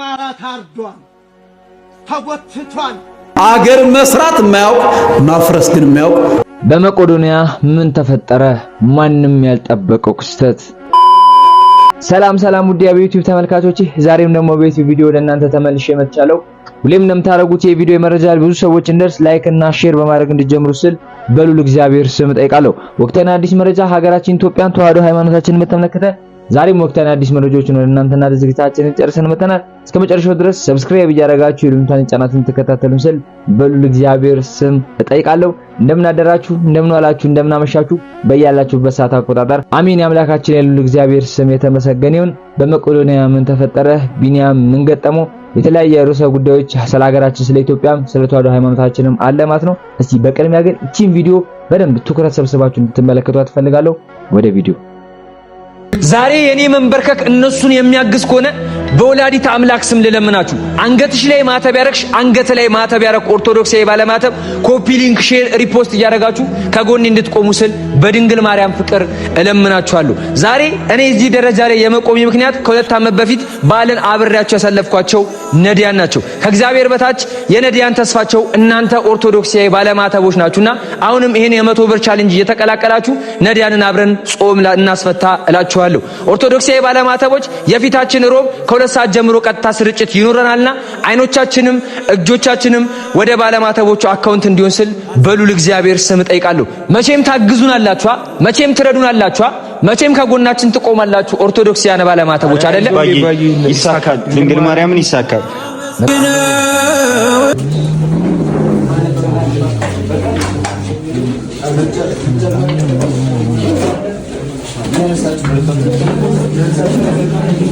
አማራ ታርዷል፣ ተጎትቷል። አገር መስራት የማያውቅ፣ ማፍረስ ግን የሚያውቅ። በመቄዶንያ ምን ተፈጠረ? ማንም ያልጠበቀው ክስተት። ሰላም ሰላም፣ ውድ የዩቲዩብ ተመልካቾች፣ ዛሬም ደግሞ በዩቲዩብ ቪዲዮ ለእናንተ ተመልሼ መጥቻለሁ። ሁሌም እንደምታደርጉት የቪዲዮ መረጃ ብዙ ሰዎች እንዲደርስ like እና share በማድረግ እንዲጀምሩ ስል በልዑል እግዚአብሔር ስም እጠይቃለሁ። ወቅታዊና አዲስ መረጃ ሀገራችን ኢትዮጵያን፣ ተዋህዶ ሃይማኖታችንን በተመለከተ ዛሬም ወቅታዊና አዲስ መረጃዎችን ወደ እናንተ እናደርስ ዝግጅታችንን ጨርሰን መጥተናል። እስከ መጨረሻው ድረስ subscribe እያደረጋችሁ የደወሏን ጫናትን ተከታተሉን ስል በልዑል እግዚአብሔር ስም እጠይቃለሁ። እንደምን አደራችሁ፣ እንደምን ዋላችሁ፣ እንደምን አመሻችሁ በያላችሁበት ሰዓት አቆጣጠር። አሜን። የአምላካችን የልዑል እግዚአብሔር ስም የተመሰገነ ይሁን። በመቄዶንያ ምን ተፈጠረ? ቢኒያም ምን ገጠመው? የተለያየ ርዕሰ ጉዳዮች ስለ ሀገራችን፣ ስለ ኢትዮጵያም፣ ስለ ተዋህዶ ሃይማኖታችንም አለ ማለት ነው። እስቲ በቅድሚያ ግን እቺን ቪዲዮ በደንብ ትኩረት ሰብስባችሁ እንድትመለከቷት እፈልጋለሁ። ወደ ቪዲዮ። ዛሬ የኔ መንበርከክ እነሱን የሚያግዝ ከሆነ በወላዲተ አምላክ ስም ልለምናችሁ፣ አንገትሽ ላይ ማተብ ያረግሽ፣ አንገት ላይ ማተብ ያረግ ኦርቶዶክሳዊ ባለማተብ copy link፣ share፣ repost እያደረጋችሁ ከጎኔ እንድትቆሙ ስል በድንግል ማርያም ፍቅር እለምናችኋለሁ። ዛሬ እኔ እዚህ ደረጃ ላይ የመቆሜ ምክንያት ከ2 ዓመት በፊት በዓልን አብሬያቸው ያሳለፍኳቸው ነዲያን ናቸው። ከእግዚአብሔር በታች የነዲያን ተስፋቸው እናንተ ኦርቶዶክሳዊ ባለማተቦች ናችሁና አሁንም ይሄን የ100 ብር challenge እየተቀላቀላችሁ ነዲያንን አብረን ጾም እናስፈታ እላችኋለሁ። ኦርቶዶክሳዊ ባለማተቦች፣ የፊታችን ሮብ ከ2 ሰዓት ጀምሮ ቀጥታ ስርጭት ይኖረናልና አይኖቻችንም እጆቻችንም ወደ ባለማተቦቹ account እንዲሆን ስል በልዑል እግዚአብሔር ስም እጠይቃለሁ። መቼም ታግዙናላችኋ፣ መቼም ትረዱናላችኋ፣ መቼም ከጎናችን ትቆማላችሁ። ኦርቶዶክሲያን ባለማተቦች፣ አይደለ? ይሳካል። ድንግል ማርያምን ይሳካል።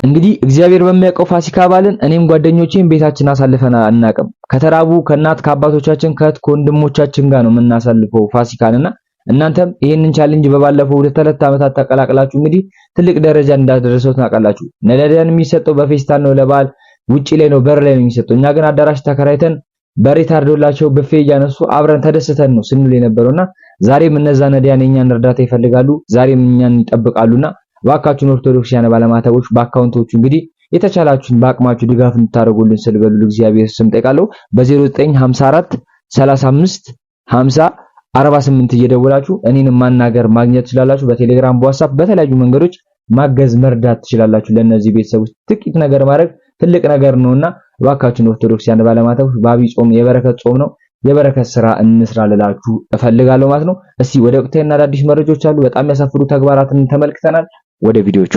እንግዲህ እግዚአብሔር በሚያውቀው ፋሲካ በዓልን እኔም ጓደኞቼም ቤታችን አሳልፈን አናውቅም። ከተራቡ ከእናት ከአባቶቻችን፣ ከእህት ከወንድሞቻችን ጋር ነው የምናሳልፈው ፋሲካንና እናንተም ይህንን challenge በባለፈው 2 2 ዓመታት ተቀላቅላችሁ እንግዲህ ትልቅ ደረጃ እንዳደረሰው ታውቃላችሁ። ነዳያን የሚሰጠው በፌስታል ነው፣ ለበዓል ውጪ ላይ ነው፣ በር ላይ ነው የሚሰጠው። እኛ ግን አዳራሽ ተከራይተን በሬ ታርዶላቸው ብፌ እያነሱ አብረን ተደስተን ነው ስንል የነበረውና ዛሬም እነዛ ነዳያን የኛን እርዳታ ይፈልጋሉ። ዛሬም እኛን ይጠብቃሉና እባካችሁን ኦርቶዶክሲያን ባለማተቦች በ account ኦቹ እንግዲህ የተቻላችሁን በአቅማችሁ ድጋፍ እንድታደርጉልን ስል በልዑል እግዚአብሔር ስም ጠይቃለሁ። በ0954 35 50 48 እየደወላችሁ እኔንም ማናገር ማግኘት ትችላላችሁ። በቴሌግራም፣ በዋትስአፕ፣ በተለያዩ መንገዶች ማገዝ መርዳት ትችላላችሁ። ለእነዚህ ቤተሰቦች ጥቂት ነገር ማድረግ ትልቅ ነገር ነውና እባካችሁን ኦርቶዶክሲያን ባለማተቦች በአብይ ጾም የበረከት ጾም ነው፣ የበረከት ስራ እንስራ ልላችሁ እፈልጋለሁ ማለት ነው። እስቲ ወደ ወቅታዊና አዳዲስ መረጃዎች አሉ። በጣም ያሳፍሩ ተግባራትን ተመልክተናል። ወደ ቪዲዮቹ።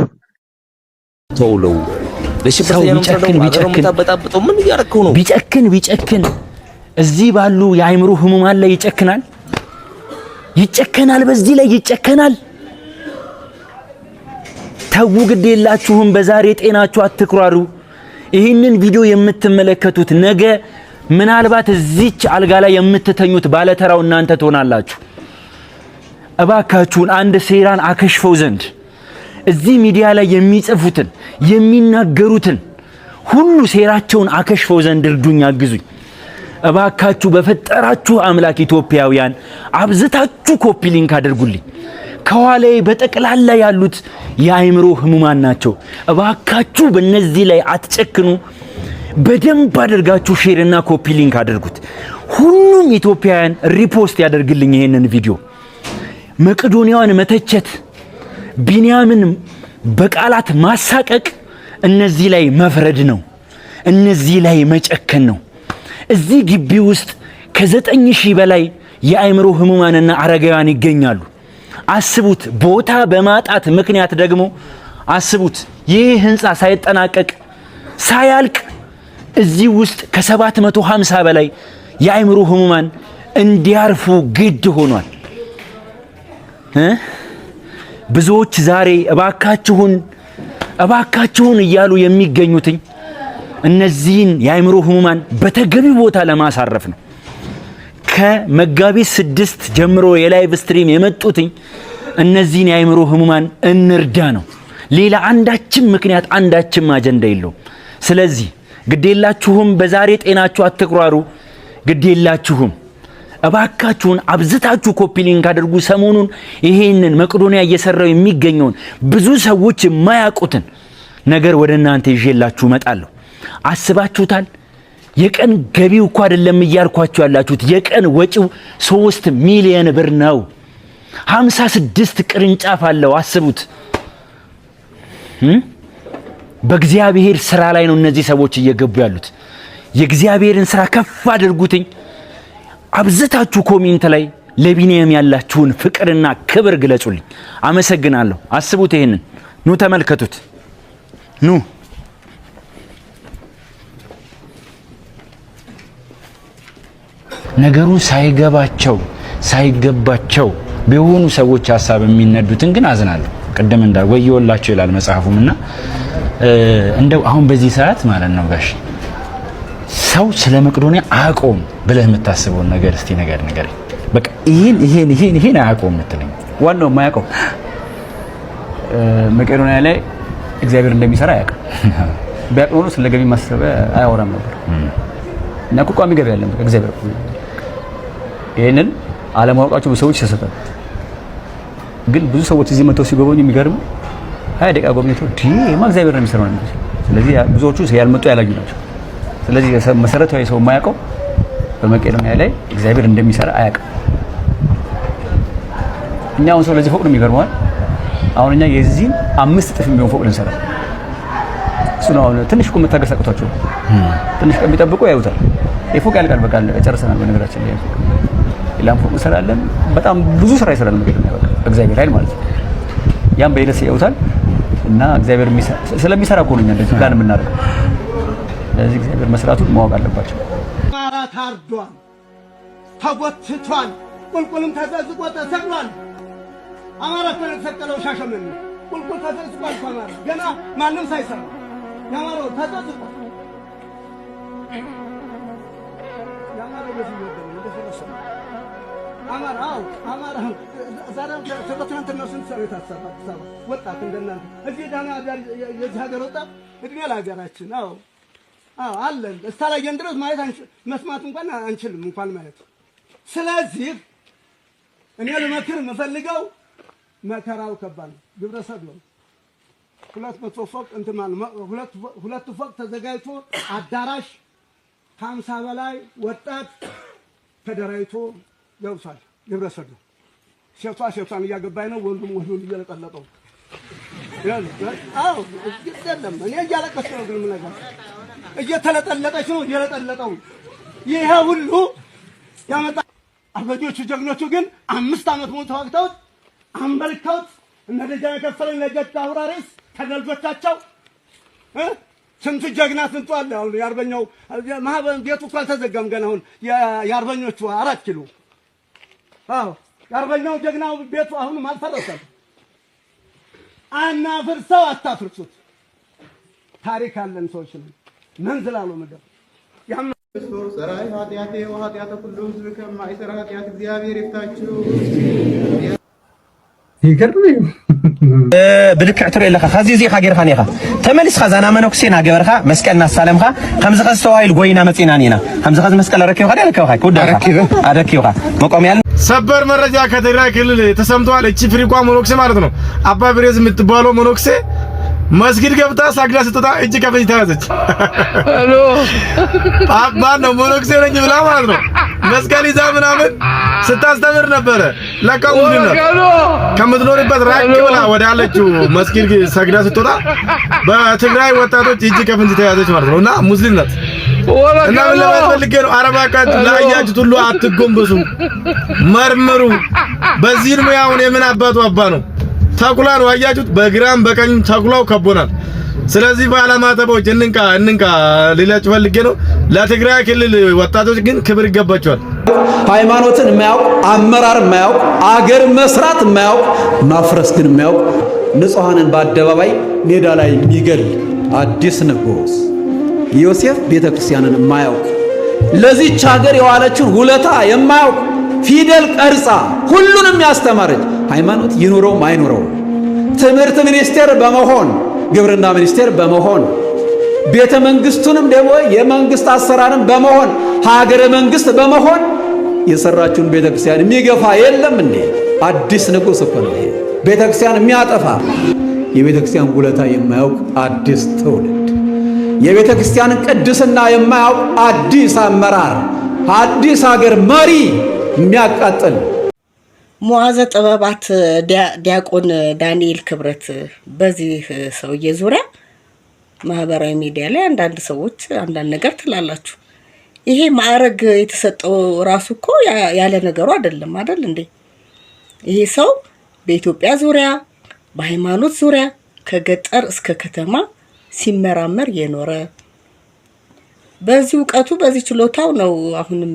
ተውለው። ሰው ቢጨክን ቢጨክን ምን እያደረከው ነው? ቢጨክን ቢጨክን እዚህ ባሉ የአእምሮ ህሙማን ላይ ይጨክናል፣ ይጨከናል፣ በዚህ ላይ ይጨከናል። ተዉ፣ ግድ የላችሁም። በዛሬ ጤናችሁ አትኩራሩ። ይህንን ቪዲዮ የምትመለከቱት ነገ ምናልባት እዚች አልጋ ላይ የምትተኙት ባለተራው እናንተ ትሆናላችሁ። እባካችሁን አንድ ሴራን አከሽፈው ዘንድ እዚህ ሚዲያ ላይ የሚጽፉትን፣ የሚናገሩትን ሁሉ ሴራቸውን አከሽፈው ዘንድ እርዱኝ፣ አግዙኝ። እባካችሁ በፈጠራችሁ አምላክ ኢትዮጵያውያን አብዝታችሁ copy link አድርጉልኝ። ከኋላዬ በጠቅላላ ያሉት የአእምሮ ህሙማን ናቸው። እባካችሁ በእነዚህ ላይ አትጨክኑ። በደንብ አድርጋችሁ share እና copy link አድርጉት። ሁሉም ኢትዮጵያውያን repost ያደርግልኝ ይሄንን ቪዲዮ። መቄዶንያዋን መተቸት፣ ቢንያምን በቃላት ማሳቀቅ እነዚህ ላይ መፍረድ ነው። እነዚህ ላይ መጨከን ነው። እዚህ ግቢ ውስጥ ከ9,000 በላይ የአእምሮ ህሙማንና አረጋውያን ይገኛሉ። አስቡት፣ ቦታ በማጣት ምክንያት ደግሞ አስቡት፣ ይህ ህንፃ ሳይጠናቀቅ፣ ሳያልቅ እዚህ ውስጥ ከ750 በላይ የአእምሮ ህሙማን እንዲያርፉ ግድ ሆኗል። ብዙዎች ዛሬ እባካችሁን እባካችሁን እያሉ የሚገኙትኝ እነዚህን የአእምሮ ህሙማን በተገቢው ቦታ ለማሳረፍ ነው። ከመጋቢት 6 ጀምሮ የ live stream የመጡትኝ እነዚህን የአእምሮ ህሙማን እንርዳ ነው። ሌላ አንዳችም ምክንያት፣ አንዳችም አጀንዳ የለውም። ስለዚህ ግዴላችሁም፣ በዛሬ ጤናችሁ አትኩራሩ። ግዴላችሁም፣ እባካችሁን አብዝታችሁ copy link አድርጉ። ሰሞኑን ይሄንን መቄዶንያ እየሰራው የሚገኘውን ብዙ ሰዎች የማያውቁትን ነገር ወደ እናንተ ይዤላችሁ እመጣለሁ። አስባችሁታል? የቀን ገቢው እኮ አይደለም እያልኳችሁ ያላችሁት፣ የቀን ወጪው 3 ሚሊየን ብር ነው። 56 ቅርንጫፍ አለው። አስቡት። በእግዚአብሔር ስራ ላይ ነው እነዚህ ሰዎች እየገቡ ያሉት። የእግዚአብሔርን ስራ ከፍ አድርጉትኝ። አብዝታችሁ comment ላይ ለቢኒያም ያላችሁን ፍቅርና ክብር ግለጹልኝ። አመሰግናለሁ። አስቡት። ይሄንን ኑ ተመልከቱት። ኑ። ነገሩ ሳይገባቸው ሳይገባቸው በሆኑ ሰዎች ሀሳብ የሚነዱትን ግን አዝናለሁ። ቅድም እንዳል ወዮላቸው ይላል መጽሐፉም። እና እንደው አሁን በዚህ ሰዓት ማለት ነው ጋሽ፣ ሰው ስለ መቄዶንያ አያውቀውም ብለህ የምታስበውን ነገር እስቲ ነገር ንገረኝ። በቃ ይሄን ይሄን ይሄን ይሄን አያውቀውም የምትለኝ። ዋናው የማያውቀው መቄዶንያ ላይ እግዚአብሔር እንደሚሰራ አያውቅም። ቢያውቅ ኖሮ ስለ ገቢ ማሰባሰቢያ አያወራም ነበር። እና እኮ ቋሚ ገቢ አለን፣ በቃ እግዚአብሔር። ይሄንን አለማወቃቸው ብዙ ሰዎች ይሳሳታሉ። ግን ብዙ ሰዎች እዚህ መጥተው ሲጎበኙ የሚገርም 20 ደቂቃ ጎብኝተው ማ እግዚአብሔር ነው የሚሰራው ነው የሚሉት። ስለዚህ ብዙዎቹ ያልመጡ ያላዩ ናቸው። ስለዚህ መሰረታዊ ሰው የማያውቀው በመቄዶንያ ላይ እግዚአብሔር እንደሚሰራ አያውቅም። እኛ አሁን ሰው ለዚህ ፎቅ ነው የሚገርመዋል። አሁን እኛ የዚህን 5 እጥፍ የሚሆን ፎቅ ልንሰራ እሱ ነው። አሁን ትንሽ እኮ መታገስ አቅቷቸው ትንሽ ቀን ቢጠብቁ ያዩታል። ይህ ፎቅ ያልቃል። በቃ አለቀ፣ ጨርሰናል። በነገራችን ላይ ፎቅ ሌላም ፎቅ እንሰራለን። በጣም ብዙ ስራ ይሰራል መቄዶንያ፣ በቃ በእግዚአብሔር ኃይል ማለት ነው። ያም በሂደት ያዩታል እና እግዚአብሔር ስለሚሰራ እኮ ነው እኛ እንደዚህ ፕላን የምናደርገው። ስለዚህ እግዚአብሔር መስራቱን ማወቅ አለባቸው። አማራ ታርዷል፣ ተጎትቷል፣ ቁልቁልም ተዘቅዝቆ ተሰቅሏል። አማራ እኮ ነው የተሰቀለው ሻሸመኔ። ቁልቁል ተዘቅዝቋል እኮ አማራ ገና ማንም ሳይሰማ የአማራው ተዘቅዝቋል። የአማራው ቤት እየወደመ እንደፈረሰ ነው። አማራ፣ አዎ አማራ። ዛሬ ትናንትና ስንት ሰው የታሰረ አዲስ አበባ ወጣት እንደናንተ እዚህ ዳና የዚህ ሀገር ወጣት እድሜ ለሀገራችን። አዎ አዎ አለን። እስካላየን ድረስ ማየት መስማት እንኳን አንችልም እንኳን ማየት። ስለዚህ እኔ ልመክር የምፈልገው መከራው ከባድ ነው። ግብረ ሰዶም 200 ፎቅ እንትን ማለት ነው። ሁለት ፎቅ ተዘጋጅቶ አዳራሽ ከ50 በላይ ወጣት ተደራጅቶ ገብቷል። ግብረ ሰዶም ሴቷ ሴቷን እያገባኝ ነው፣ ወንዱም ወንዱን እየለጠለጠው። አዎ የለም፣ እኔ እያለቀስኩ ነው፣ ግን የምነግርህ እየተለጠለጠች ነው፣ እየለጠለጠው። ይሄ ሁሉ ያመጣ አርበኞቹ ጀግኖቹ ግን 5 ዓመት ሙሉ ተዋግተውት አንበልከውት እነ ደጃን የከፈለ እነ ጀት አውራሪስ ከነልጆቻቸው ስንቱ ጀግና ስንቱ አለ። አሁን የአርበኛው ማህበር ቤቱ እኮ አልተዘጋም ገና። አሁን የአርበኞቹ 4 ኪሎ፣ አዎ የአርበኛው ጀግናው ቤቱ አሁንም አልፈረሰም። አናፍርሰው፣ አታፍርሱት። ታሪክ አለን ሰዎች ነን። መንዝላሉ ምድር ጸራይ ኃጢአቴ ወኃጢአተ ኩሉ ሕዝብ ከማይሰራ ኃጢአት እግዚአብሔር ይፍታችሁ። ይገርም። ብልክዕ ትሪኦ ኣለኻ። ከዚ እዚኢኻ ጌርካ ኒኻ ተመሊስካ ዛና መነኩሴ ናገበርካ መስቀል እናሳለምካ ከምዚ ኸዚ ተባሂሉ ጎይና መፂና ኒና ከምዚ ኸዚ መስቀል ኣረኪብካ ዲ ኣረኪብካ ክውዳእካ ኣረኪብካ መቆምያ። ሰበር መረጃ ከትግራይ ክልል ተሰምቷል። እቺ ፍሪቋ መነኩሴ ማለት ነው፣ አባ ብሬዝ የምትባለው መነኩሴ መስጊድ ገብታ ሳግዳ ስትወጣ እጅ ከፍንጅ ተያዘች። አባ ነው መነኩሴ ነኝ ብላ ማለት ነው መስቀል ይዛ ምናምን ስታስተምር ነበረ። ለካ ሙስሊም ናት። ከምትኖርበት ራቅ ብላ ወዳለችው መስጊድ ሰግዳ ስትወጣ በትግራይ ወጣቶች እጅ ከፍንጅ ተያዘች ማለት ነው። እና ሙስሊም ናት። እና ምን ለማለት ፈልጌ ነው? ኧረ እባካችሁ ላያችሁት ሁሉ አትጎንበሱ፣ መርምሩ። በዚህ ሙያ አሁን የምን አባቱ አባ ነው? ተኩላ ነው። አያችሁት? በግራም በቀኝም ተኩላው ከቦናል። ስለዚህ ባለማተቦች እንንቃ፣ እንንቃ ልላችሁ ፈልጌ ነው። ለትግራይ ክልል ወጣቶች ግን ክብር ይገባቸዋል። ሃይማኖትን የማያውቅ፣ አመራር የማያውቅ፣ አገር መስራት የማያውቅ፣ ማፍረስ ግን የሚያውቅ፣ ንጹሐንን በአደባባይ ሜዳ ላይ የሚገል አዲስ ንጉሥ ዮሴፍ ቤተ ክርስቲያንን የማያውቅ፣ ለዚች ሀገር የዋለችውን ውለታ የማያውቅ፣ ፊደል ቀርጻ ሁሉንም ያስተማረች፣ ሃይማኖት ይኑረውም አይኑረውም ትምህርት ሚኒስቴር በመሆን፣ ግብርና ሚኒስቴር በመሆን፣ ቤተ መንግስቱንም ደግሞ የመንግስት አሰራርን በመሆን፣ ሀገረ መንግስት በመሆን የሰራችውን ቤተ ክርስቲያን የሚገፋ የለም እንዴ? አዲስ ንጉሥ እኮ ነው ይሄ። ቤተ ክርስቲያን የሚያጠፋ፣ የቤተ ክርስቲያን ውለታ የማያውቅ አዲስ ትውልድ። የቤተ ክርስቲያንን ቅድስና የማያውቅ አዲስ አመራር፣ አዲስ አገር መሪ የሚያቃጥል። ሙዓዘ ጥበባት ዲያቆን ዳንኤል ክብረት፣ በዚህ ሰውዬ ዙሪያ ማህበራዊ ሚዲያ ላይ አንዳንድ ሰዎች አንዳንድ ነገር ትላላችሁ። ይሄ ማዕረግ የተሰጠው ራሱ እኮ ያለ ነገሩ አይደለም፣ አይደል እንዴ? ይሄ ሰው በኢትዮጵያ ዙሪያ፣ በሃይማኖት ዙሪያ ከገጠር እስከ ከተማ ሲመራመር የኖረ፣ በዚህ እውቀቱ በዚህ ችሎታው ነው አሁንም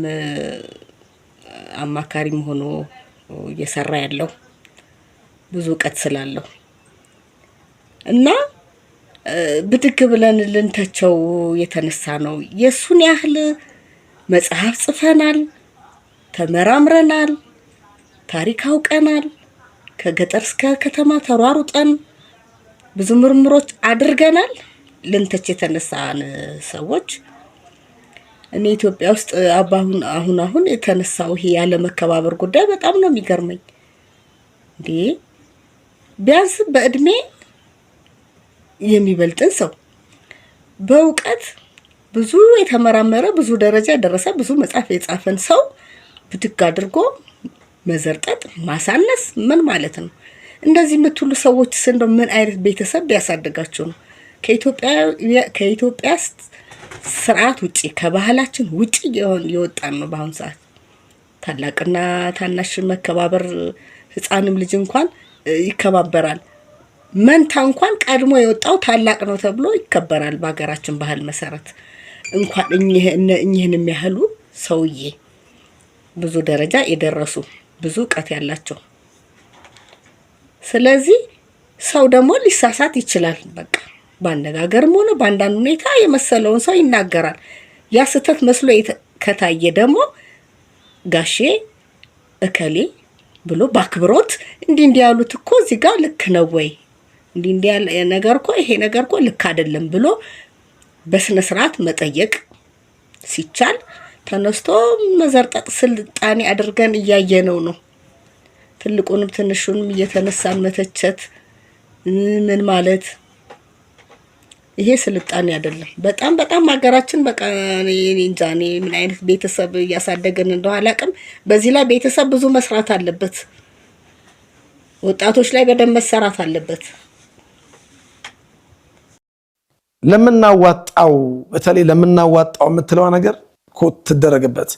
አማካሪም ሆኖ እየሰራ ያለው፣ ብዙ እውቀት ስላለው። እና ብድግ ብለን ልንተቸው የተነሳ ነው። የእሱን ያህል መጽሐፍ ጽፈናል፣ ተመራምረናል፣ ታሪክ አውቀናል። ከገጠር እስከ ከተማ ተሯሩጠን ብዙ ምርምሮች አድርገናል። ልንተች የተነሳን ሰዎች፣ እኔ ኢትዮጵያ ውስጥ አሁን አሁን አሁን የተነሳው ይሄ ያለመከባበር ጉዳይ በጣም ነው የሚገርመኝ። እንዴ፣ ቢያንስ በእድሜ የሚበልጥን ሰው፣ በእውቀት ብዙ የተመራመረ፣ ብዙ ደረጃ የደረሰ፣ ብዙ መጽሐፍ የጻፈን ሰው ብድግ አድርጎ መዘርጠጥ፣ ማሳነስ ምን ማለት ነው? እንደዚህ የምትሉ ሰዎች እንደው ምን አይነት ቤተሰብ ቢያሳድጋችሁ ነው? ከኢትዮጵያ ስርዓት ውጪ፣ ከባህላችን ውጪ የወጣን ነው። በአሁኑ ሰዓት ታላቅና ታናሽ መከባበር፣ ህፃንም ልጅ እንኳን ይከባበራል። መንታ እንኳን ቀድሞ የወጣው ታላቅ ነው ተብሎ ይከበራል። በሀገራችን ባህል መሰረት እንኳን እኚህን የሚያህሉ ሰውዬ፣ ብዙ ደረጃ የደረሱ፣ ብዙ እውቀት ያላቸው። ስለዚህ ሰው ደግሞ ሊሳሳት ይችላል። በቃ በአነጋገርም ሆነ በአንዳንድ ሁኔታ የመሰለውን ሰው ይናገራል። ያ ስህተት መስሎ ከታየ ደግሞ ጋሼ እከሌ ብሎ በአክብሮት እንዲህ እንዲህ ያሉት እኮ እዚህ ጋር ልክ ነው ወይ፣ እንዲህ እንዲህ ያለ ነገር እኮ፣ ይሄ ነገር እኮ ልክ አይደለም ብሎ በስነ ስርዓት መጠየቅ ሲቻል ተነስቶ መዘርጠጥ ስልጣኔ አድርገን እያየነው ነው። ትልቁንም ትንሹንም እየተነሳን መተቸት ምን ማለት፣ ይሄ ስልጣኔ አይደለም። በጣም በጣም ሀገራችን በቃ እኔ እንጃ፣ እኔ ምን አይነት ቤተሰብ እያሳደገን እንደው አላውቅም። በዚህ ላይ ቤተሰብ ብዙ መስራት አለበት። ወጣቶች ላይ በደንብ መሰራት አለበት። ለምናዋጣው፣ በተለይ ለምናዋጣው የምትለዋ ነገር quote ትደረግበት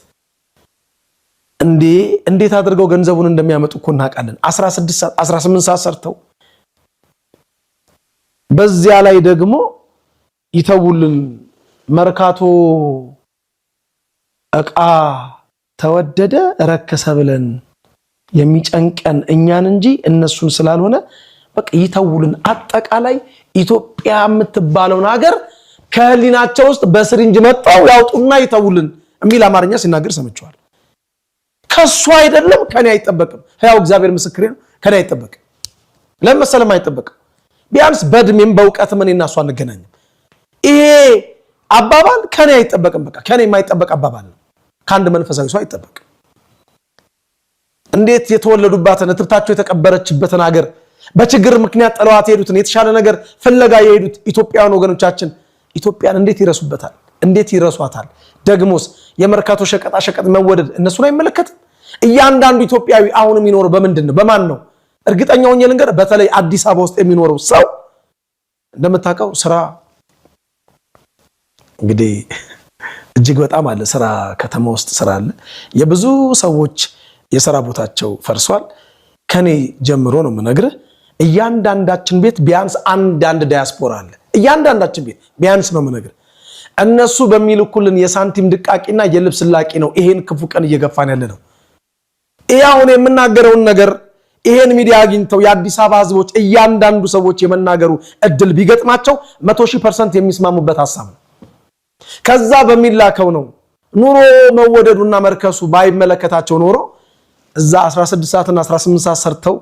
እንዴ! እንዴት አድርገው ገንዘቡን እንደሚያመጡ እኮ እናውቃለን። 16 ሰዓት፣ 18 ሰዓት ሰርተው በዚያ ላይ ደግሞ ይተውልን። መርካቶ እቃ ተወደደ ረከሰ ብለን የሚጨንቀን እኛን እንጂ እነሱን ስላልሆነ በቃ ይተውልን። አጠቃላይ ኢትዮጵያ የምትባለውን ሀገር ከህሊናቸው ውስጥ በ syringe መጣው ያውጡና ይተውልን የሚል አማርኛ ሲናገር ሰምቼዋለሁ። ከሱ አይደለም፣ ከኔ አይጠበቅም። ህያው እግዚአብሔር ምስክሬ ነው። ከኔ አይጠበቅም። ለምን መሰለም አይጠበቅም? ቢያንስ በእድሜም በእውቀትም እኔና እሱ አንገናኝም። ይሄ አባባል ከኔ አይጠበቅም። በቃ ከኔ የማይጠበቅ አባባል ነው። ከአንድ መንፈሳዊ ሰው አይጠበቅም። እንዴት የተወለዱባትን፣ እትብታቸው የተቀበረችበትን ሀገር፣ በችግር ምክንያት ጥለዋት የሄዱትን፣ የተሻለ ነገር ፍለጋ የሄዱት ኢትዮጵያውያን ወገኖቻችን ኢትዮጵያን እንዴት ይረሱበታል? እንዴት ይረሷታል? ደግሞስ የመርካቶ ሸቀጣ ሸቀጥ መወደድ እነሱን አይመለከትም? እያንዳንዱ ኢትዮጵያዊ አሁን የሚኖረው በምንድን ነው? በማን ነው? እርግጠኛ ሆኜ ልንገር፣ በተለይ አዲስ አበባ ውስጥ የሚኖረው ሰው እንደምታውቀው ስራ እንግዲህ እጅግ በጣም አለ። ስራ ከተማ ውስጥ ስራ አለ። የብዙ ሰዎች የስራ ቦታቸው ፈርሷል። ከኔ ጀምሮ ነው የምነግርህ። እያንዳንዳችን ቤት ቢያንስ አንዳንድ ዲያስፖራ አለ። እያንዳንዳችን ቤት ቢያንስ ነው የምነግርህ። እነሱ በሚልኩልን የሳንቲም ድቃቂና የልብስ ላቂ ነው ይሄን ክፉ ቀን እየገፋን ያለ ነው። ይሄ አሁን የምናገረውን ነገር ይሄን ሚዲያ አግኝተው የአዲስ አበባ ህዝቦች እያንዳንዱ ሰዎች የመናገሩ እድል ቢገጥማቸው 100,000% የሚስማሙበት ሀሳብ ነው። ከዛ በሚላከው ነው። ኑሮ መወደዱና መርከሱ ባይመለከታቸው ኖሮ እዛ 16 ሰዓትና 18 ሰዓት ሰርተው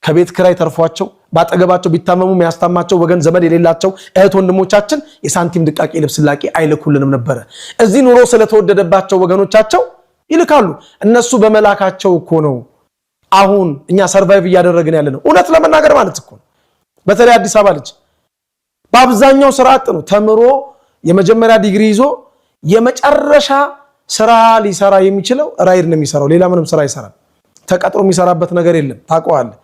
ከቤት ክራይ ተርፏቸው ባጠገባቸው ቢታመሙ የሚያስታማቸው ወገን ዘመድ የሌላቸው እህት ወንድሞቻችን የሳንቲም ድቃቂ ልብስ ላቂ አይልኩልንም ነበረ። እዚህ ኑሮ ስለተወደደባቸው ወገኖቻቸው ይልካሉ። እነሱ በመላካቸው እኮ ነው አሁን እኛ survive እያደረግን ያለ ነው። እውነት ለመናገር ማለት እኮ ነው። በተለይ አዲስ አበባ ልጅ በአብዛኛው ስራ አጥ ነው። ተምሮ የመጀመሪያ ዲግሪ ይዞ የመጨረሻ ስራ ሊሰራ የሚችለው ራይድ ነው የሚሰራው። ሌላ ምንም ስራ አይሰራም። ተቀጥሮ የሚሰራበት ነገር የለም። ታውቀዋለህ።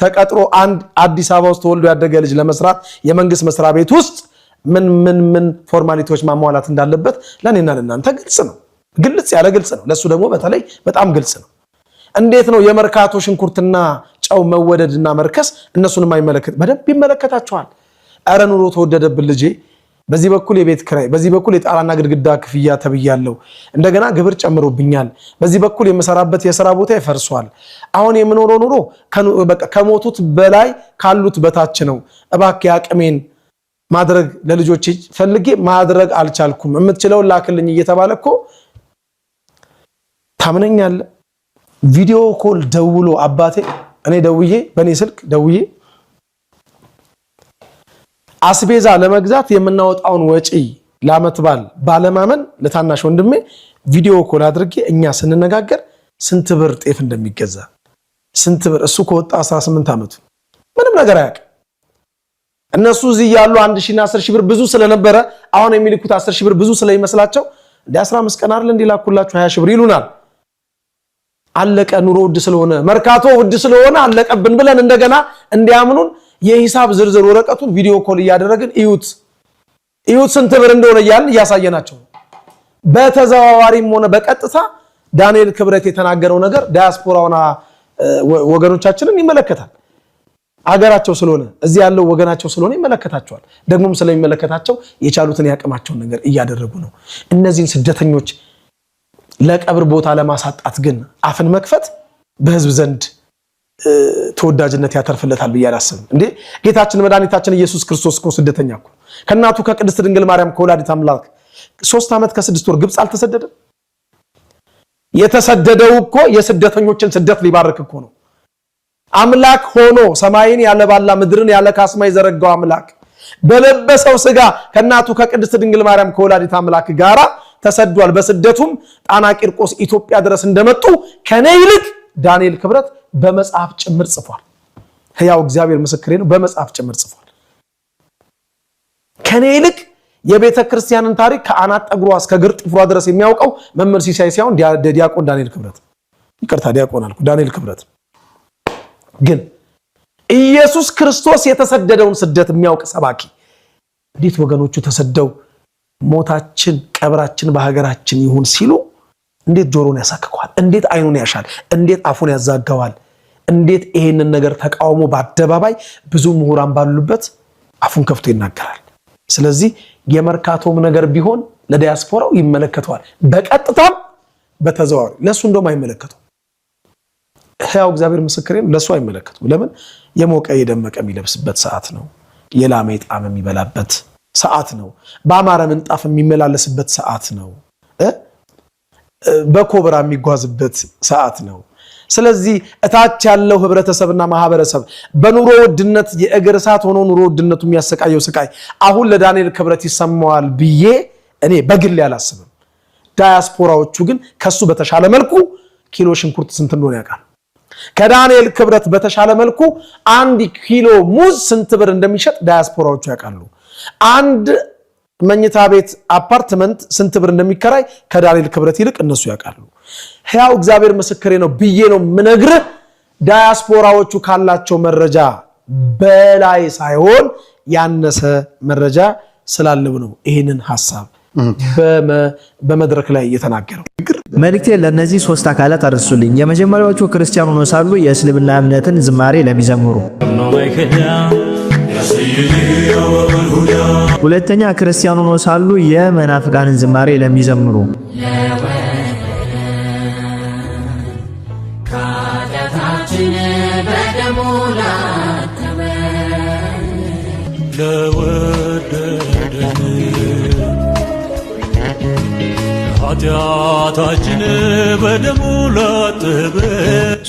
ተቀጥሮ አንድ አዲስ አበባ ውስጥ ተወልዶ ያደገ ልጅ ለመስራት የመንግስት መስሪያ ቤት ውስጥ ምን ምን ምን formality ዎች ማሟላት እንዳለበት ለእኔና ለእናንተ ግልጽ ነው። ግልጽ ያለ ግልጽ ነው። ለሱ ደግሞ በተለይ በጣም ግልጽ ነው። እንዴት ነው የመርካቶ ሽንኩርትና ጨው መወደድና መርከስ እነሱን የማይመለከት? በደንብ ይመለከታቸዋል። ኧረ ኑሮ ተወደደብን ልጄ፣ በዚህ በኩል የቤት ክራይ፣ በዚህ በኩል የጣራና ግድግዳ ክፍያ ተብያለሁ፣ እንደገና ግብር ጨምሮብኛል፣ በዚህ በኩል የምሰራበት የስራ ቦታ ይፈርሷል። አሁን የምኖረው ኑሮ ከሞቱት በላይ ካሉት በታች ነው። እባክህ አቅሜን ማድረግ ለልጆች ፈልጌ ማድረግ አልቻልኩም፣ የምትችለውን ላክልኝ እየተባለ እኮ ታምነኛለህ። Video call ደውሎ አባቴ እኔ ደውዬ በእኔ ስልክ ደውዬ አስቤዛ ለመግዛት የምናወጣውን ወጪ ለዓመት በዓል ባለማመን ለታናሽ ወንድሜ video call አድርጌ እኛ ስንነጋገር ስንት ብር ጤፍ እንደሚገዛ፣ ስንት ብር፣ እሱ ከወጣ 18 ዓመቱ፣ ምንም ነገር አያውቅም። እነሱ እዚህ ያሉ 1,000 እና 10,000 ብር ብዙ ስለነበረ አሁን የሚልኩት 10,000 ብር ብዙ ስለይመስላቸው እንደ 15 ቀን አይደል እንዲላኩላችሁ 20 ሺህ ብር ይሉናል። አለቀ፣ ኑሮ ውድ ስለሆነ፣ መርካቶ ውድ ስለሆነ አለቀብን ብለን እንደገና እንዲያምኑን የሂሳብ ዝርዝር ወረቀቱን video call እያደረግን እዩት እዩት ስንት ብር እንደሆነ እያልን እያሳየናቸው ነው። በተዘዋዋሪም ሆነ በቀጥታ ዳንኤል ክብረት የተናገረው ነገር ዲያስፖራውና ወገኖቻችንን ይመለከታል። አገራቸው ስለሆነ፣ እዚህ ያለው ወገናቸው ስለሆነ ይመለከታቸዋል። ደግሞም ስለሚመለከታቸው የቻሉትን ያቅማቸውን ነገር እያደረጉ ነው። እነዚህን ስደተኞች ለቀብር ቦታ ለማሳጣት ግን አፍን መክፈት በህዝብ ዘንድ ተወዳጅነት ያተርፍለታል ብዬ አላስብም። እንዴ፣ ጌታችን መድኃኒታችን ኢየሱስ ክርስቶስ እኮ ስደተኛ እኮ፣ ከእናቱ ከቅድስት ድንግል ማርያም ከወላዲት አምላክ 3 ዓመት ከ6 ወር ግብፅ አልተሰደደም? የተሰደደው እኮ የስደተኞችን ስደት ሊባርክ እኮ ነው። አምላክ ሆኖ ሰማይን ያለ ባላ ምድርን ያለ ካስማ የዘረጋው አምላክ በለበሰው ስጋ ከእናቱ ከቅድስት ድንግል ማርያም ከወላዲት አምላክ ጋራ ተሰዷል። በስደቱም ጣና ቂርቆስ ኢትዮጵያ ድረስ እንደመጡ ከኔ ይልቅ ዳንኤል ክብረት በመጽሐፍ ጭምር ጽፏል። ሕያው እግዚአብሔር ምስክሬ ነው። በመጽሐፍ ጭምር ጽፏል። ከኔ ይልቅ የቤተ ክርስቲያንን ታሪክ ከአናት ጠጉሯ እስከ እግር ጥፍሯ ድረስ የሚያውቀው መምህር ሲሳይ ሳይሆን ዲያቆን ዳንኤል ክብረት፣ ይቅርታ ዲያቆን አልኩ፣ ዳንኤል ክብረት። ግን ኢየሱስ ክርስቶስ የተሰደደውን ስደት የሚያውቅ ሰባኪ እንዴት ወገኖቹ ተሰደው ሞታችን ቀብራችን በሀገራችን ይሁን ሲሉ እንዴት ጆሮን ያሳክከዋል? እንዴት አይኑን ያሻል? እንዴት አፉን ያዛገዋል? እንዴት ይሄንን ነገር ተቃውሞ በአደባባይ ብዙ ምሁራን ባሉበት አፉን ከፍቶ ይናገራል? ስለዚህ የመርካቶም ነገር ቢሆን ለዲያስፖራው ይመለከተዋል፣ በቀጥታም በተዘዋዋሪ። ለእሱ እንደውም አይመለከተው። ሕያው እግዚአብሔር ምስክሬን፣ ለእሱ አይመለከተውም። ለምን? የሞቀ የደመቀ የሚለብስበት ሰዓት ነው። የላመ የጣመ የሚበላበት ሰዓት ነው። በአማረ ምንጣፍ የሚመላለስበት ሰዓት ነው። በኮብራ የሚጓዝበት ሰዓት ነው። ስለዚህ እታች ያለው ህብረተሰብና ማህበረሰብ በኑሮ ውድነት የእግር እሳት ሆኖ ኑሮ ውድነቱ የሚያሰቃየው ስቃይ አሁን ለዳንኤል ክብረት ይሰማዋል ብዬ እኔ በግሌ አላስብም። ዳያስፖራዎቹ ግን ከሱ በተሻለ መልኩ ኪሎ ሽንኩርት ስንት እንደሆነ ያውቃል። ከዳንኤል ክብረት በተሻለ መልኩ 1 ኪሎ ሙዝ ስንት ብር እንደሚሸጥ ዳያስፖራዎቹ ያውቃሉ። አንድ መኝታ ቤት አፓርትመንት ስንት ብር እንደሚከራይ ከዳንኤል ክብረት ይልቅ እነሱ ያውቃሉ። ሕያው እግዚአብሔር ምስክሬ ነው ብዬ ነው ምነግርህ። ዳያስፖራዎቹ ካላቸው መረጃ በላይ ሳይሆን ያነሰ መረጃ ስላለው ነው ይህንን ሀሳብ በመድረክ ላይ የተናገረው። መልእክቴ ለእነዚህ ሶስት አካላት አድርሱልኝ። የመጀመሪያዎቹ ክርስቲያን ሆነው ሳሉ የእስልምና እምነትን ዝማሬ ለሚዘምሩ፣ ሁለተኛ ክርስቲያን ሆነው ሳሉ የመናፍቃንን ዝማሬ ለሚዘምሩ፣ ለወደደን ኃጢአታችን በደሙ ላጠበ፣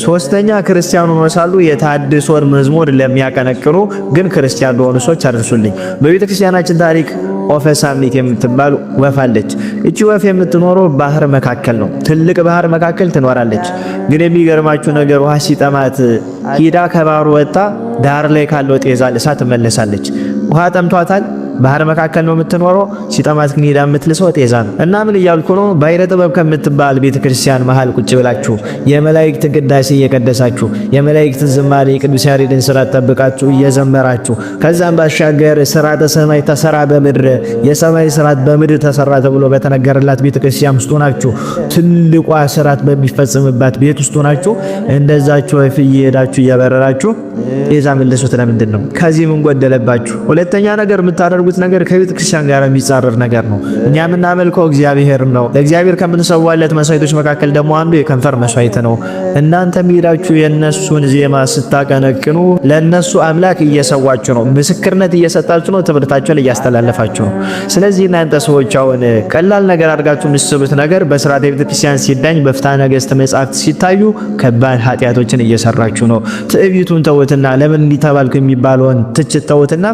ሶስተኛ ክርስቲያን ሆነው ሳሉ የተሐድሶን መዝሙር ለሚያቀነቅኑ ግን ክርስቲያን ለሆኑ ሰዎች አድርሱልኝ። በቤተ ክርስቲያናችን ታሪክ ኦፈ ሳምኒት የምትባል ወፍ አለች። እቺ ወፍ የምትኖረው ባህር መካከል ነው። ትልቅ ባህር መካከል ትኖራለች። ግን የሚገርማችሁ ነገር ውሃ ሲጠማት ሂዳ ከባህሩ ወጣ ዳር ላይ ካለው ጤዛ ልሳ ትመለሳለች። ውሃ ጠምቷታል። ባህር መካከል ነው የምትኖረው። ሲጠማት ግን ሄዳ የምትልሰው ጤዛ ነው። እና ምን እያልኩ ነው? ባሕረ ጥበብ ከምትባል ቤተክርስቲያን መሃል ቁጭ ብላችሁ የመላእክትን ቅዳሴ እየቀደሳችሁ፣ የመላእክትን ዝማሬ፣ የቅዱስ ያሬድን ስርዓት ጠብቃችሁ እየዘመራችሁ፣ ከዛም ባሻገር ስርዓተ ሰማይ ተሰራ በምድር፣ የሰማይ ስርዓት በምድር ተሰራ ተብሎ በተነገረላት ቤተክርስቲያን ውስጥ ሆናችሁ፣ ትልቋ ስርዓት በሚፈጽምባት ቤት ውስጥ ሆናችሁ እንደዛችሁ ወፍ እየሄዳችሁ እየበረራችሁ ጤዛ መልሱት። ለምንድን ነው? ከዚህ ምን ጎደለባችሁ? ሁለተኛ ነገር የምታደርጉት ነገር ከቤተ ክርስቲያን ጋር የሚጻረር ነገር ነው። እኛ የምናመልከው እግዚአብሔር ነው። ለእግዚአብሔር ከምንሰዋለት መስዋዕቶች መካከል ደግሞ አንዱ የከንፈር መስዋዕት ነው። እናንተ ሄዳችሁ የነሱን ዜማ ስታቀነቅኑ ለነሱ አምላክ እየሰዋችሁ ነው። ምስክርነት እየሰጣችሁ ነው። ትምህርታችሁን እያስተላለፋችሁ ነው። ስለዚህ እናንተ ሰዎች አሁን ቀላል ነገር አድርጋችሁ የምትስሉት ነገር በስርዓተ ቤተክርስቲያን ሲዳኝ፣ በፍትሐ ነገሥት መጻሕፍት ሲታዩ ከባድ ኃጢአቶችን እየሰራችሁ ነው። ትዕቢቱን ተውትና፣ ለምን እንዲህ ተባልኩ የሚባለውን ትችት ተውትና፣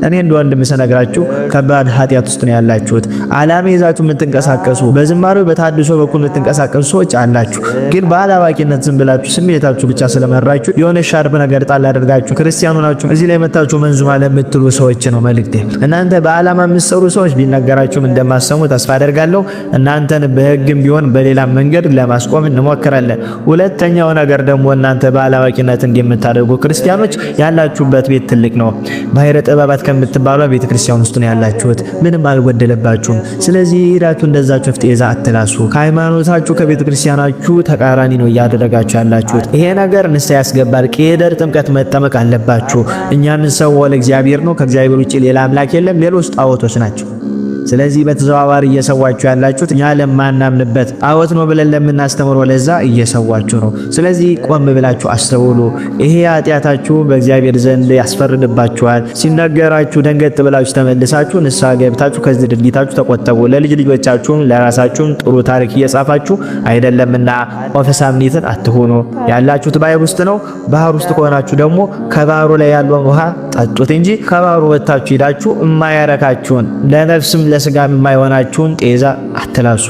እኔ እንደ ወንድም ስነግራችሁ ከባድ ኃጢአት ውስጥ ነው ያላችሁት። ዓላማ ይዛችሁ የምትንቀሳቀሱ፣ በዝማሬው በታድሶ በኩል የምትንቀሳቀሱ ሰዎች አላችሁ። ግን በአላዋቂነት ዝም ብላችሁ ስሜታችሁ ብቻ ስለመራችሁ የሆነ ሻርፕ ነገር ጣል አድርጋችሁ ክርስቲያኑ ናችሁ እዚህ ላይ መታችሁ መንዙማ ለምትሉ ሰዎች ነው መልእክቴ። እናንተ በዓላማ የምትሰሩ ሰዎች ቢነገራችሁም እንደማሰሙ ተስፋ አደርጋለሁ። እናንተን በህግም ቢሆን በሌላ መንገድ ለማስቆም እንሞክራለን። ሁለተኛው ነገር ደግሞ እናንተ በአላዋቂነት እንደምታደርጉ ክርስቲያኖች ያላችሁበት ቤት ትልቅ ነው። ባሕረ ጥበባት ከምትባለው ቤተክርስቲያን ውስጥ ነው ያላችሁት። ምንም አልጎደለባችሁም። ስለዚህ ሄዳችሁ እንደዛችሁ ጤዛ አትላሱ። ከሃይማኖታችሁ ከቤተክርስቲያናችሁ ተቃራኒ ነው እያደረጋችሁ ያላችሁት። ይሄ ነገር ንስሐ ያስገባል። ቄደር ጥምቀት መጠመቅ አለባችሁ። እኛ የምንሰዋው ለእግዚአብሔር ነው። ከእግዚአብሔር ውጭ ሌላ አምላክ የለም። ሌሎች ጣዖቶች ናቸው። ስለዚህ በተዘዋዋሪ እየሰዋችሁ ያላችሁት እኛ ለማናምንበት ጣዖት ነው ብለን ለምናስተምረው ለዛ እየሰዋችሁ ነው። ስለዚህ ቆም ብላችሁ አስተውሉ። ይሄ ኃጢአታችሁ በእግዚአብሔር ዘንድ ያስፈርድባችኋል። ሲነገራችሁ ደንገጥ ብላችሁ ተመልሳችሁ ንስሐ ገብታችሁ ከዚህ ድርጊታችሁ ተቆጠቡ። ለልጅ ልጆቻችሁም ለራሳችሁም ጥሩ ታሪክ እየጻፋችሁ አይደለምና ኦፈ ሳምኒትን አትሆኑ። ያላችሁት ባህር ውስጥ ነው። ባህር ውስጥ ከሆናችሁ ደግሞ ከባህሩ ላይ ያለውን ውሃ ጠጡት እንጂ ከባህሩ ወጥታችሁ ሄዳችሁ የማያረካችሁን፣ ለነፍስም ለስጋም የማይሆናችሁን ጤዛ አትላሱ።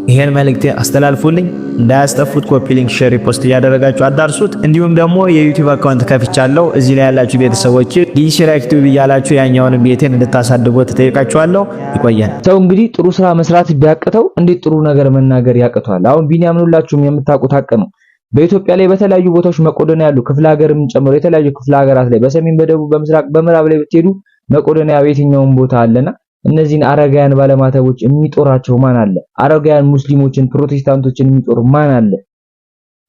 ይሄን መልእክቴ አስተላልፉልኝ። እንዳያስጠፉት copy link፣ share፣ post እያደረጋችሁ አዳርሱት። እንዲሁም ደግሞ የ YouTube account ከፍቻለሁ። እዚህ ላይ ያላችሁ ቤተሰቦች ዲሽራክ ቲዩብ እያላችሁ ያኛውን ቤቴን እንድታሳድጉት ተጠይቃችኋለሁ። ይቆያል። ሰው እንግዲህ ጥሩ ስራ መስራት ቢያቅተው እንዴት ጥሩ ነገር መናገር ያቅተዋል? አሁን ቢኒያምን ሁላችሁም የምታውቁት ሀቅ ነው። በኢትዮጵያ ላይ በተለያዩ ቦታዎች መቄዶንያ ያሉ ክፍለ ሀገርም ጨምሮ የተለያዩ ክፍለ ሀገራት ላይ በሰሜን፣ በደቡብ፣ በምስራቅ፣ በምዕራብ ላይ ብትሄዱ መቄዶንያ በየትኛውም ቦታ አለና እነዚህን አረጋውያን ባለማተቦች የሚጦራቸው ማን አለ? አረጋውያን ሙስሊሞችን፣ ፕሮቴስታንቶችን የሚጦር ማን አለ?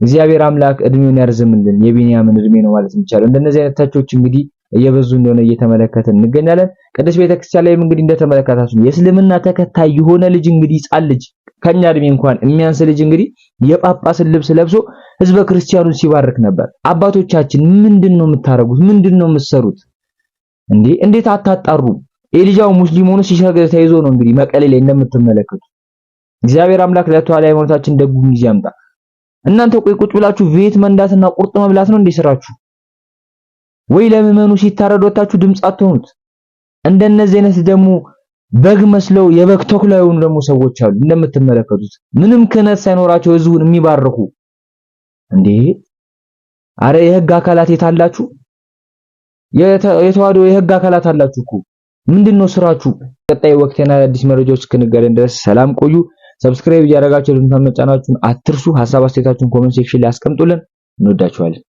እግዚአብሔር አምላክ እድሜውን ያርዝምልን። የቢንያምን እድሜ ነው ማለት የሚቻለው። እንደነዚህ አይነት ተቾች እንግዲህ እየበዙ እንደሆነ እየተመለከትን እንገኛለን። ቅድስት ቤተክርስቲያን ላይም እንግዲህ እንደተመለከታችሁ የእስልምና ተከታይ የሆነ ልጅ እንግዲህ ሕፃን ልጅ ከኛ እድሜ እንኳን የሚያንስ ልጅ እንግዲህ የጳጳስን ልብስ ለብሶ ህዝበ ክርስቲያኑን ሲባርክ ነበር። አባቶቻችን ምንድን ነው የምታረጉት? ምንድን ነው የምትሰሩት? እንዴ እንዴት አታጣሩ? ኤልጃው ሙስሊም ሆኖ ሲሰግድ ተይዞ ነው እንግዲህ መቀሌ ላይ እንደምትመለከቱ። እግዚአብሔር አምላክ ለተዋሕዶ ሃይማኖታችን ደጉን ጊዜ ያምጣ። እናንተ ቆይ ቁጭ ብላችሁ ቤት መንዳትና ቁርጥ መብላት ነው እንዴ ስራችሁ? ወይ ለምዕመኑ ሲታረድ ወጣችሁ ድምጽ አትሆኑት? እንደነዚህ አይነት ደግሞ በግ መስለው የበግ ተኩላ የሆኑ ደግሞ ሰዎች አሉ እንደምትመለከቱት ምንም ክህነት ሳይኖራቸው ህዝቡን የሚባርኩ። እንዴ አረ የህግ አካላት የታላችሁ? የተዋሕዶ የህግ አካላት አላችሁ እኮ፣ ምንድነው ስራችሁ? ቀጣይ ወቅትና አዳዲስ መረጃዎች እስክንገናኝ ድረስ ሰላም ቆዩ። Subscribe እያደረጋችሁ ድምጿን መጫናችሁን አትርሱ። ሀሳብ አስተያየታችሁን comment section ላይ አስቀምጡልን። እንወዳችኋለን።